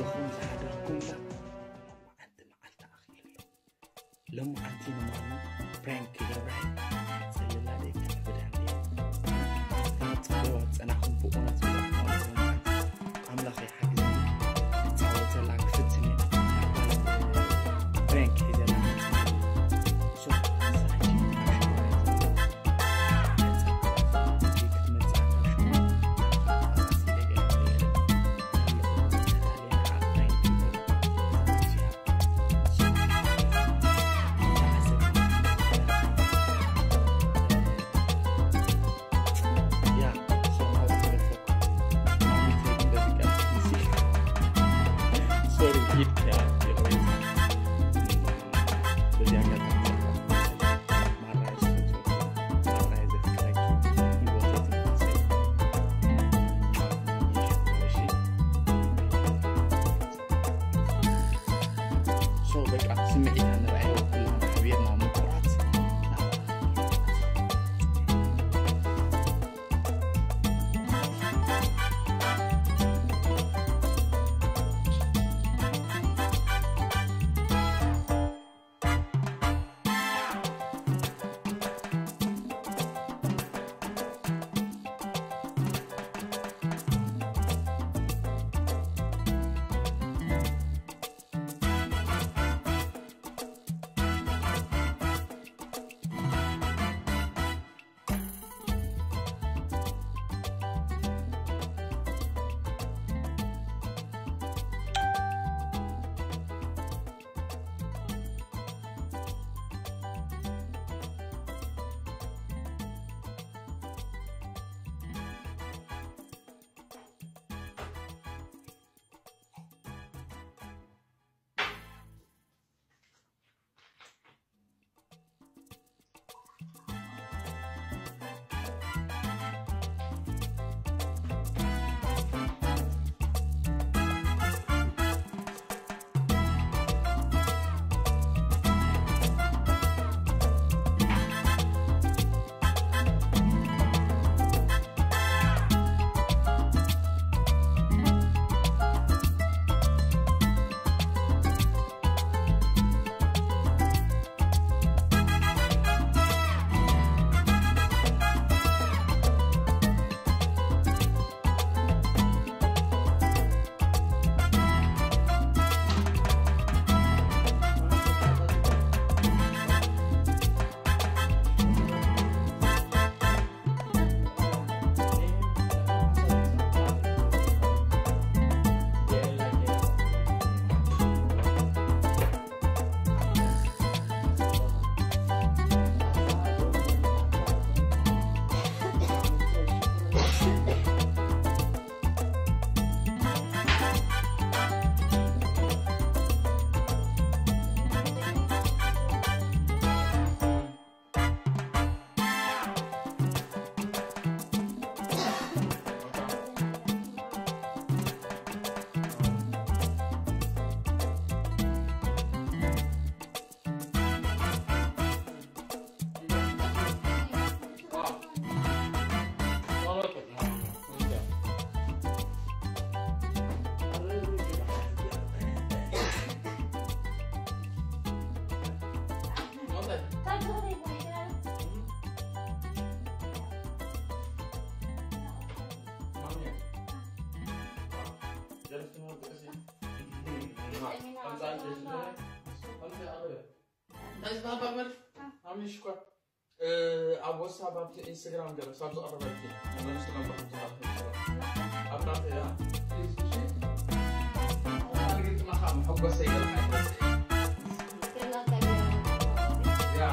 ከምዚ ሓደርኩም ዳ መዓልቲ መዓልቲ ኣኺሉ እዩ። ሎማዓንቲ ንማሚ ፕራንክ ይገብራ እየ። ጽልላ ደይ ክትሕብዳ እንድየ። ተመጽእዋ ዝጸናኹም ብእውነት ዝብለኩም ኣለኹ። ሎማዓንቲ ኣምላኽ ይሓግዝኒ። ክጻወተላ ክፍትን እየ። ፕራንክ ሒዘላ መጽእ። ሶ፣ ንሳ ሕጂ ኣብ ሸዋ እያ ዘላ። ሶ በቃ ስምዒት ንርኣዮ ኩልና ሓቢርና ምቁራት። እንታይ ዝተባባል? ኣምኒ ሽኮር። እ፣ ኣብ ዋትሳፕ፣ ኣብቲ ኢንስታግራም ገለ ሳብ ዝቐረበልኪ መልስ ነበር። ኣብ ናተይ እያ። ፕሊዝ፣ እሺ? ግጥመኻ መሐጎሰይ ገለ ኣይትረስዒ። ያ።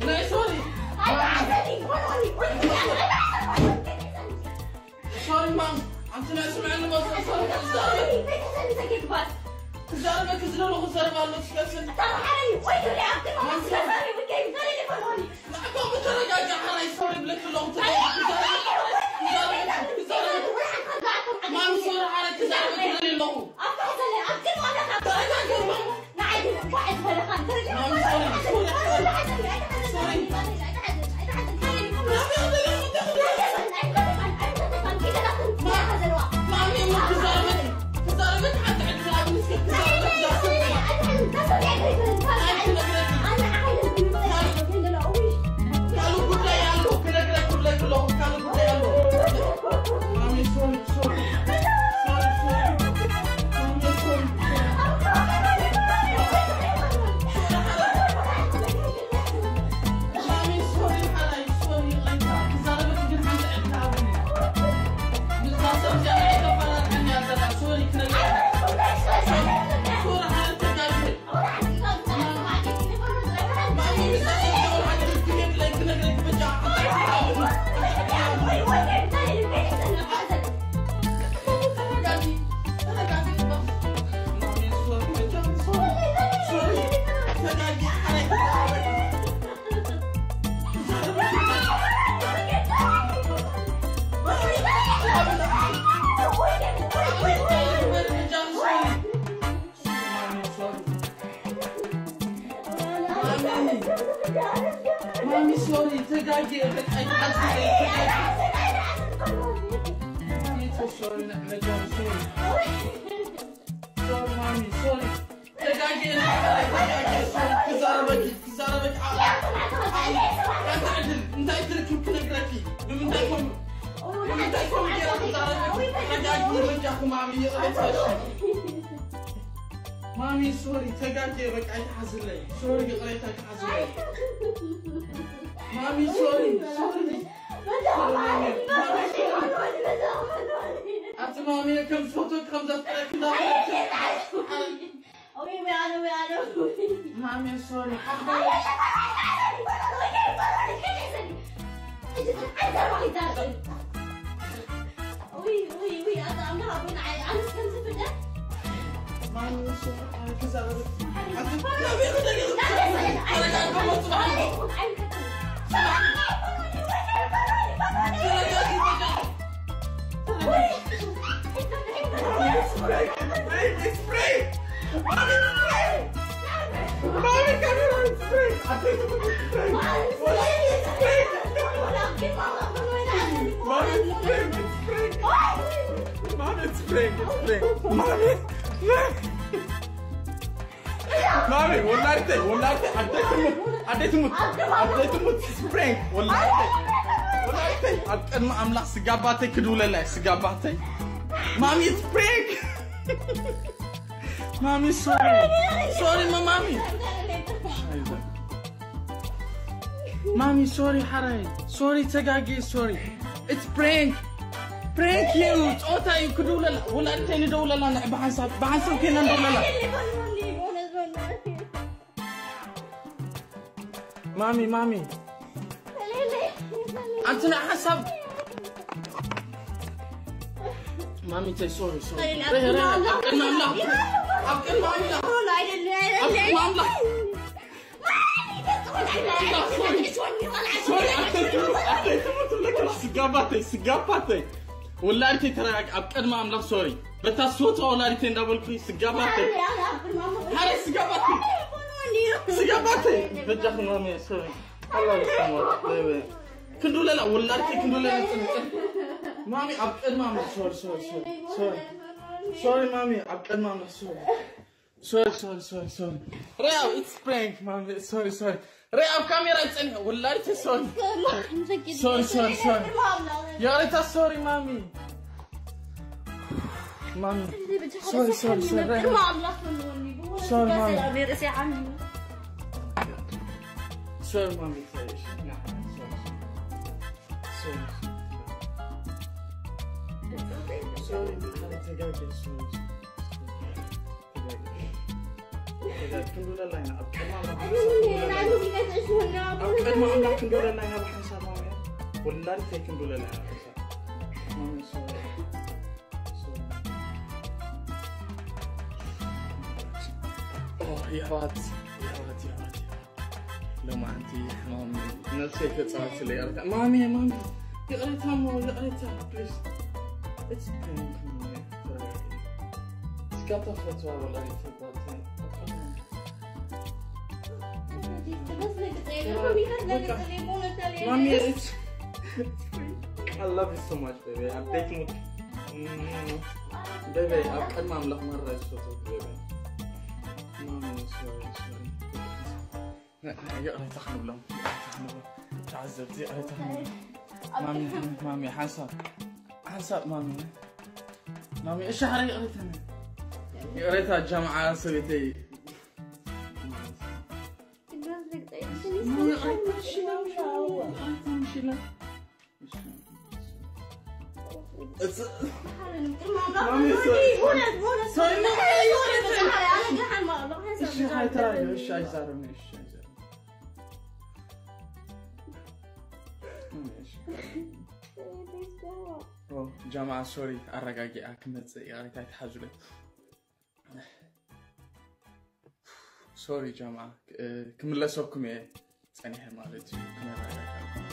ናይ ሶሪ። ሶሪ ማም፣ ኣንቲ ናይ ስምዐኒ መሶ ሶሪ። ክዛረበኪ ዝደለኹ ዘረባ ኣሎ ትስከስን። ንዓኻ ብተረጋጋ ሓራይ ሶሪ ብለኪ ኣለኹ። ማም ሶሪ ሓራይ ክዛረበኪ ደልየ ኣለኹ። ተረጋጊ ማም። ማሚ ሶሪ ተጋጌ በቃ ይሓዝለይ። ሶሪ ንዕመጃም ሶሪ። ሶሪ ማሚ ሶሪ። ተጋጌ ተጋጌ ሶሪ። ክዛረበኪ ክዛረበኪ። ኣንተ ዕድል እንታይ ትርክብ ክነግረኪ። ብምንታይ ኮም ብምንታይ ኮም ገይራ ክዛረበኪ። ተጋጌ በጃኹ ማሚ ይቕሬታ። ማሚ ሶሪ ተጋጌ በቃ ይሓዝለይ። ሶሪ ይቕሬታ ይሓዝለይ። ማሚ ሶሪ ሶሪ። ኣቲ ማሚ ከም ዝፈትወኪ ከም ዘፍቅረኪ እንዳፈለጥኪ። ማሚ ሶሪ ሓፍተይ። Mommy, it's prank. It's prank. Mommy, it's prank. It's prank. Mommy, it's prank. It's prank. Mommy, look. ማሚ ወላዲተይ ወላዲተይ ኣደይ ትሙት ኣደይ ትሙት ኣደይ ትሙት። It's prank ወላዲተይ ወላዲተይ ኣብ ቅድሚ ኣምላኽ ስጋባተይ ክድውለላ እየ። ስጋባተይ ማሚ it's prank። ማሚ ሶሪ ሶሪ ማሚ ማሚ ሶሪ ሓራይ ሶሪ ተጋጌ ሶሪ። It's prank. Prank እዩ። ጾታ እዩ ክድውለላ ወላዲተይ ንደውለላ ንዕ ብሓንሳብ ብሓንሳብ ከይና ንደውለላ። ማሚ ማሚ ኣንቲ ናይ ሓሳብ ማሚ ተይ ሶሪ ሶሪ። ኣብ ቅድሚ ኣምላኽ ኣብ ቅድሚ ኣምላኽ ኣብ ቅድሚ ኣምላኽ ስጋባተይ ስጋባተይ ወላዲተይ ተረጋጊ። ኣብ ቅድሚ ኣምላኽ ሶሪ በታ ስወታ ወላዲተይ እንዳበልኩ ስጋባተይ ሓደ ስጋባተይ ስጋባተይ በጃኹም ማሚ ሶሪ። ኣላ ስሞ ክንዱለላ ወላዲተይ ክንዱለላ ጽንጽን ማሚ ኣብ ቅድሚ ኣምላኽ ሶሪ ሶሪ ሶሪ ሶሪ ሶሪ ማሚ ኣብ ቅድሚ ኣምላኽ ሶሪ ሶሪ ሶሪ ሶሪ ሶሪ ሪያው it's prank ማሚ ሶሪ ሶሪ ሪያው ካሜራ ጸኒሑ ወላዲተይ ሶሪ ሶሪ ሶሪ ሶሪ ይቕሬታ ሶሪ ማሚ ማሚ ሶሪ ሶሪ ሶሪ ሶሪ ማሚ ሶሪ ማሚ ሶሪ ሶሪ ሶሪ ሶሪ ክንዱለላ ኢና ኣብ ቅድሚ ኣምላኽ ሓንሳብ ክንዱለላ ኢና። ኣብ ቅድሚ ኣምላኽ ክንዱለላ ኢና ብሓንሳብ ማሚ። ወላዲተይ ክንዱለላ ኢና ብሓንሳብ። ማሚ፣ ሶሪ። ሶሪ። ኦ፣ የሕዋት፣ የሕዋት፣ የሕዋት፣ የሕዋት። ሎማዓንቲ ሕማም ነብሰይ ተጻወትለይ። ማሚ፣ ማሚ፣ ይቕሬታ እሞ፣ ይቕሬታ፣ ፕሊዝ። It's prank ማሚ፣ ተረጋጊ። እስካ ተፈትዋ ወላዲተይ። Mommy, it's, I love you so much, baby. I'm taking it. Baby, ኣብ ቅድሚ ኣምላኽ መራ ይፈትወኪ፣ baby. Mommy, sorry, sorry. ይቕሬታ ክንብሎም፣ ይቕሬታ ክንብሎም። ተዓዘብቲ፣ ይቕሬታ ክንብሎም። ማሚ፣ ማሚ፣ ሓንሳብ፣ ሓንሳብ፣ ማሚ። ማሚ፣ እሺ፣ ሓረ ይቕሬታ። ይቕሬታ፣ ጀምዓ ሰበይተይ። ጀማ ሶሪ፣ ኣረጋጊኣ ክመፅእ እያ። ኣይትሓዙለይ። ሶሪ ጀማ፣ ክምለሰኩም እየ ፀኒሐ ማለት እዩ። ክመረጋጋኩም።